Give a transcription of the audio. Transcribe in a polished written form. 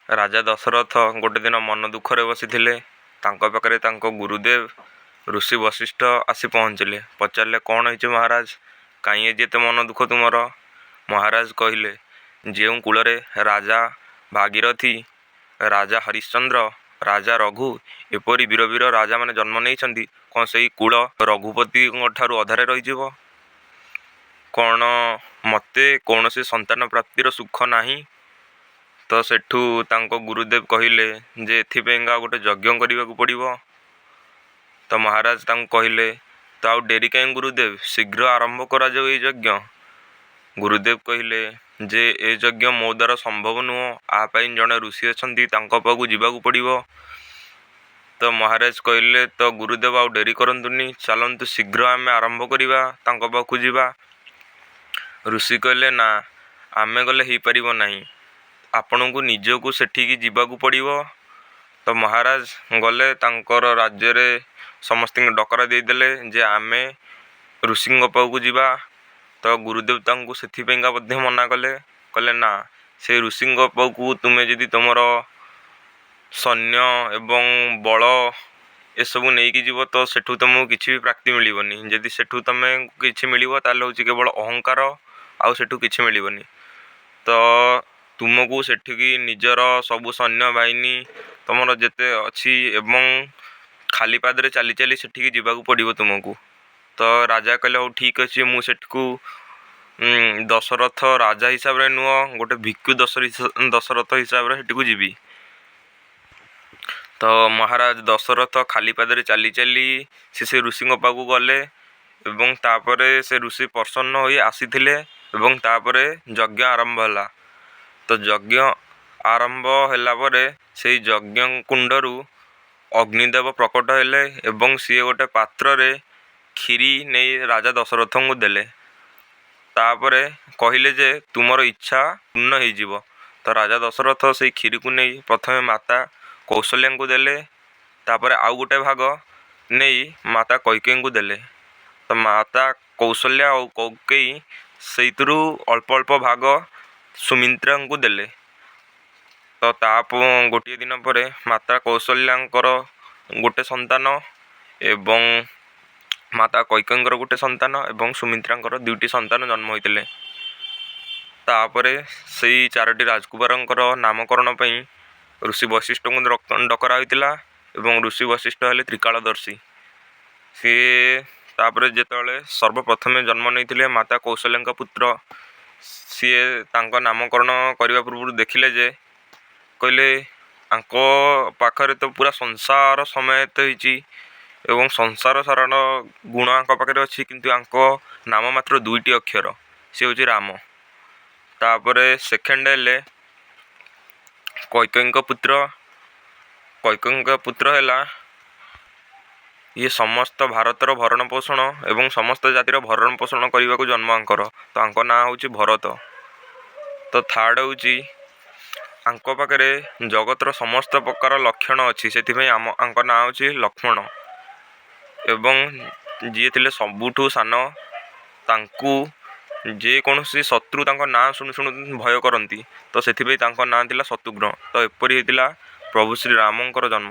ରାଜା ଦଶରଥ ଗୋଟେ ଦିନ ମନ ଦୁଃଖରେ ବସିଥିଲେ। ତାଙ୍କ ପାଖରେ ତାଙ୍କ ଗୁରୁଦେବ ଋଷି ବଶିଷ୍ଠ ଆସି ପହଞ୍ଚିଲେ। ପଚାରିଲେ, କ'ଣ ହେଇଛି ମହାରାଜ, କାହିଁ ଆଜି ଏତେ ମନ ଦୁଃଖ ତୁମର? ମହାରାଜ କହିଲେ, ଯେଉଁ କୂଳରେ ରାଜା ଭାଗୀରଥି, ରାଜା ହରିଶ୍ଚନ୍ଦ୍ର, ରାଜା ରଘୁ ଏପରି ବୀର ବୀର ରାଜାମାନେ ଜନ୍ମ ନେଇଛନ୍ତି, କ'ଣ ସେଇ କୂଳ ରଘୁପତିଙ୍କ ଠାରୁ ଅଧାରେ ରହିଯିବ? କ'ଣ ମୋତେ କୌଣସି ସନ୍ତାନ ପ୍ରାପ୍ତିର ସୁଖ ନାହିଁ? ତ ସେଠୁ ତାଙ୍କ ଗୁରୁଦେବ କହିଲେ ଯେ ଏଥିପାଇଁକା ଆଉ ଗୋଟେ ଯଜ୍ଞ କରିବାକୁ ପଡ଼ିବ। ତ ମହାରାଜ ତାଙ୍କୁ କହିଲେ, ତ ଆଉ ଡେରି କାହିଁ ଗୁରୁଦେବ, ଶୀଘ୍ର ଆରମ୍ଭ କରାଯାଉ ଏଇ ଯଜ୍ଞ। ଗୁରୁଦେବ କହିଲେ ଯେ ଏ ଯଜ୍ଞ ମୋ ଦ୍ୱାରା ସମ୍ଭବ ନୁହଁ, ଆ ପାଇଁ ଜଣେ ଋଷି ଅଛନ୍ତି, ତାଙ୍କ ପାଖକୁ ଯିବାକୁ ପଡ଼ିବ। ତ ମହାରାଜ କହିଲେ, ତ ଗୁରୁଦେବ ଆଉ ଡେରି କରନ୍ତୁନି, ଚାଲନ୍ତୁ ଶୀଘ୍ର ଆମେ ଆରମ୍ଭ କରିବା, ତାଙ୍କ ପାଖକୁ ଯିବା। ଋଷି କହିଲେ, ନା, ଆମେ ଗଲେ ହେଇପାରିବ ନାହିଁ, ଆପଣଙ୍କୁ ନିଜକୁ ସେଠିକି ଯିବାକୁ ପଡ଼ିବ। ତ ମହାରାଜ ଗଲେ, ତାଙ୍କର ରାଜ୍ୟରେ ସମସ୍ତଙ୍କୁ ଡକରା ଦେଇଦେଲେ ଯେ ଆମେ ଋଷିଙ୍କ ପାଖକୁ ଯିବା। ତ ଗୁରୁଦେବ ତାଙ୍କୁ ସେଥିପାଇଁକା ମଧ୍ୟ ମନା କଲେ। କହିଲେ, ନା, ସେ ଋଷିଙ୍କ ପାଖକୁ ତୁମେ ଯଦି ତୁମର ସୈନ୍ୟ ଏବଂ ବଳ ଏସବୁ ନେଇକି ଯିବ, ତ ସେଠୁ ତୁମକୁ କିଛି ବି ପ୍ରାପ୍ତି ମିଳିବନି। ଯଦି ସେଠୁ ତୁମେ କିଛି ମିଳିବ, ତାହେଲେ ହେଉଛି କେବଳ ଅହଙ୍କାର, ଆଉ ସେଠୁ କିଛି ମିଳିବନି। ତ ତୁମକୁ ସେଠିକି ନିଜର ସବୁ ସୈନ୍ୟବାହିନୀ ତୁମର ଯେତେ ଅଛି ଏବଂ ଖାଲି ପାଦରେ ଚାଲି ଚାଲି ସେଠିକି ଯିବାକୁ ପଡ଼ିବ ତୁମକୁ। ତ ରାଜା କହିଲେ, ହଉ ଠିକ୍ ଅଛି, ମୁଁ ସେଠିକୁ ଦଶରଥ ରାଜା ହିସାବରେ ନୁହଁ, ଗୋଟେ ଭିକ୍ଷୁ ଦଶରଥ ହିସାବରେ ସେଠିକୁ ଯିବି। ତ ମହାରାଜ ଦଶରଥ ଖାଲି ପାଦରେ ଚାଲି ଚାଲି ସେ ଋଷିଙ୍କ ପାଖକୁ ଗଲେ ଏବଂ ତାପରେ ସେ ଋଷି ପ୍ରସନ୍ନ ହୋଇ ଆସିଥିଲେ ଏବଂ ତାପରେ ଯଜ୍ଞ ଆରମ୍ଭ ହେଲା। ତ ଯଜ୍ଞ ଆରମ୍ଭ ହେଲା ପରେ ସେଇ ଯଜ୍ଞ କୁଣ୍ଡରୁ ଅଗ୍ନିଦେବ ପ୍ରକଟ ହେଲେ ଏବଂ ସିଏ ଗୋଟେ ପାତ୍ରରେ କ୍ଷୀରି ନେଇ ରାଜା ଦଶରଥଙ୍କୁ ଦେଲେ। ତାପରେ କହିଲେ ଯେ ତୁମର ଇଚ୍ଛା ପୂର୍ଣ୍ଣ ହେଇଯିବ। ତ ରାଜା ଦଶରଥ ସେଇ କ୍ଷୀରିକୁ ନେଇ ପ୍ରଥମେ ମାତା କୌଶଲ୍ୟାଙ୍କୁ ଦେଲେ, ତାପରେ ଆଉ ଗୋଟେ ଭାଗ ନେଇ ମାତା କୈକେୟୀଙ୍କୁ ଦେଲେ। ତ ମାତା କୌଶଲ୍ୟା ଆଉ କୈକେୟୀ ସେଇଥିରୁ ଅଳ୍ପ ଅଳ୍ପ ଭାଗ ସୁମିତ୍ରାଙ୍କୁ ଦେଲେ। ତ ତା ଗୋଟିଏ ଦିନ ପରେ ମାତା କୌଶଲ୍ୟାଙ୍କର ଗୋଟେ ସନ୍ତାନ ଏବଂ ମାତା କୈକେୟୀଙ୍କର ଗୋଟେ ସନ୍ତାନ ଏବଂ ସୁମିତ୍ରାଙ୍କର ଦୁଇଟି ସନ୍ତାନ ଜନ୍ମ ହୋଇଥିଲେ। ତାପରେ ସେଇ ଚାରୋଟି ରାଜକୁମାରଙ୍କର ନାମକରଣ ପାଇଁ ଋଷି ବଶିଷ୍ଠଙ୍କୁ ଡକରା ହୋଇଥିଲା ଏବଂ ଋଷି ବଶିଷ୍ଠ ହେଲେ ତ୍ରିକାଳଦର୍ଶୀ। ସିଏ ତାପରେ ଯେତେବେଳେ ସର୍ବପ୍ରଥମେ ଜନ୍ମ ନେଇଥିଲେ ମାତା କୌଶଲ୍ୟାଙ୍କ ପୁତ୍ର, ସିଏ ତାଙ୍କ ନାମକରଣ କରିବା ପୂର୍ବରୁ ଦେଖିଲେ ଯେ, କହିଲେ ଆଙ୍କ ପାଖରେ ତ ପୁରା ସଂସାର ସମେତ ହେଇଛି ଏବଂ ସଂସାର ସାରଣ ଗୁଣ ଆଙ୍କ ପାଖରେ ଅଛି, କିନ୍ତୁ ଆଙ୍କ ନାମ ମାତ୍ର ଦୁଇଟି ଅକ୍ଷର, ସେ ହେଉଛି ରାମ। ତାପରେ ସେକେଣ୍ଡ ହେଲେ କୈକେୟୀଙ୍କ ପୁତ୍ର। କୈକେୟୀଙ୍କ ପୁତ୍ର ହେଲା ଇଏ ସମସ୍ତ ଭାରତର ଭରଣ ପୋଷଣ ଏବଂ ସମସ୍ତ ଜାତିର ଭରଣ ପୋଷଣ କରିବାକୁ ଜନ୍ମ ଆଙ୍କର, ତ ଆଙ୍କ ନାଁ ହେଉଛି ଭରତ। ତ ଥାର୍ଡ଼ ହେଉଛି ଆଙ୍କ ପାଖରେ ଜଗତର ସମସ୍ତ ପ୍ରକାର ଲକ୍ଷଣ ଅଛି, ସେଥିପାଇଁ ଆଙ୍କ ନାଁ ହେଉଛି ଲକ୍ଷ୍ମଣ। ଏବଂ ଯିଏ ଥିଲେ ସବୁଠୁ ସାନ, ତାଙ୍କୁ ଯେକୌଣସି ଶତ୍ରୁ ତାଙ୍କ ନାଁ ଶୁଣୁ ଶୁଣୁ ଭୟ କରନ୍ତି, ତ ସେଥିପାଇଁ ତାଙ୍କ ନାଁ ଥିଲା ଶତ୍ରୁଘ୍ନ। ତ ଏପରି ହେଇଥିଲା ପ୍ରଭୁ ଶ୍ରୀରାମଙ୍କର ଜନ୍ମ।